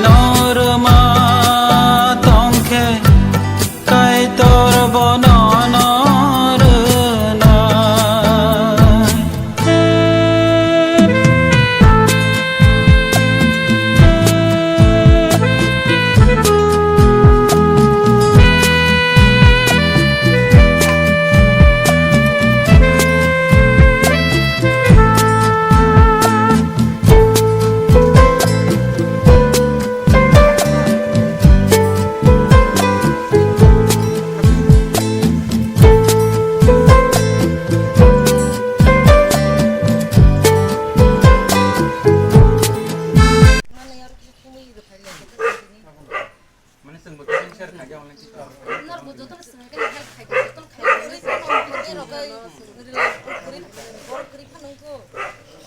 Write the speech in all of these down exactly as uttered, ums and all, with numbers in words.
Norma tongkhe Kaitor bono norwnai. Mane chwng bo khe share khaikhe online khe. Norok bo jotono swngwi khe help khaidi, jotono khaidi. Tei rok bai rela kwrwi, borok kwrwi phano wngkho.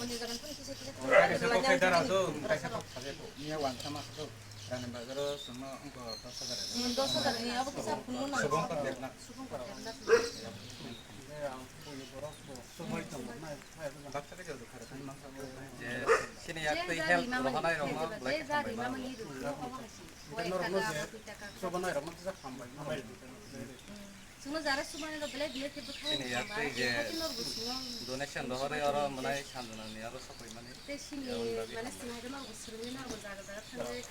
Oni jaga phano kisa kisa kaisa kok khe dara do, kaisa kok saja kho. Miya wan sama kho. Rani bazaro swngma wngkho dos hajar. Hmm, dos hajar ni abo kisa phunukna. Subong kok berna. Subong kok berna. Je chini yak twi help rohonai rokno belai khe hambai mano. Chwngno jara subani rok belai biya khe bwkhao chini yak twi je donation rohorwi oro mwnai sanjwnani oro sokoimani. Tei sini mane swng hai norok swrwngwi norok jaga jaga thangwi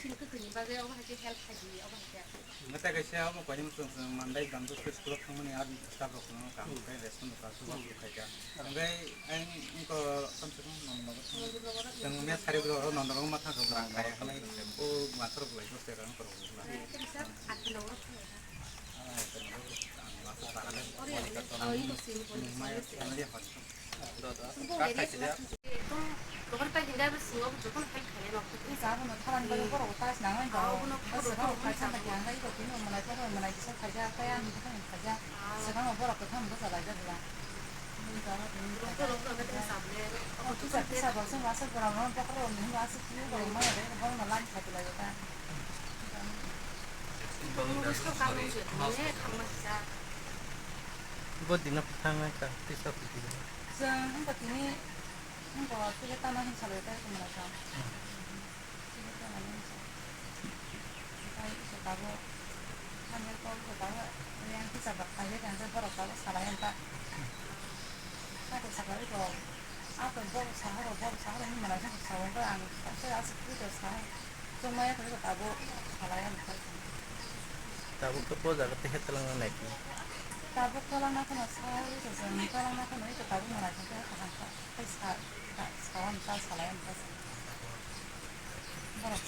sini kwtwini bagwi obo hai khe help khaidi obo hai khe. Hwnkhe tei kaisa omo koinwi chwng chwng mandai Don Bosco school o thangmani aro staff rok phano kaham khe respond rwkha, chubachu khaikha. Hwnkhe ang wngkha kamse kam Nondonogor thangwi. Chwng mia sari bwrwi oro Nondonogor ma thangkha bwrang kaya hwnwi o masa rok belai khe chwng rang rok wngkha. Ang masa tara le Monica Chowdhury ni maya family hospital. Ekdom rohor pai hinda bo singo bo jotono help khainai rok. Tei sa bono thalani bagwi borok bo tais nangnai. Ah, bo. Obono bo swkang bo kaisa khe ang iko tini omonai tei omonai kisa khaijak tei ani bwkhani khaijak. Ah. Swkang bo borok kwthang bo jalai jak bwla. Rok to rok to khe tei sabne. O kisa kisa bo se masa borok no bokhorok ni masa tini borok maya de borok no line khaijak lai ta. Borok no bwskang kang nung se thangma kisa. Bo dino thangna ka tisa piti. Chwng wngkha tini wngkha tini tamo hinsa bai tei tongmani kha. Tini tongmani hinsa. Tei hinsa tabuk hamya kok hinsa tabuk yang hinsa bai kaiwi tongkhe borok tabuk salai wngkha. Kha khe sakha wngkha. Ato borok sahoro borok sahoro hinmani khe sa wngkha ang aswk aswk twi sa. Chwngmaya khe tabuk salai wngkha. Tabuk khe bo jaga tei khe twlangna nai khe. Tabuk twlangna kheno sa ui khe chwng twlangna kheno ui khe tabuk no naising khe kaham kha. Tei sa, sa, sa, sa, salai wngkha. Borok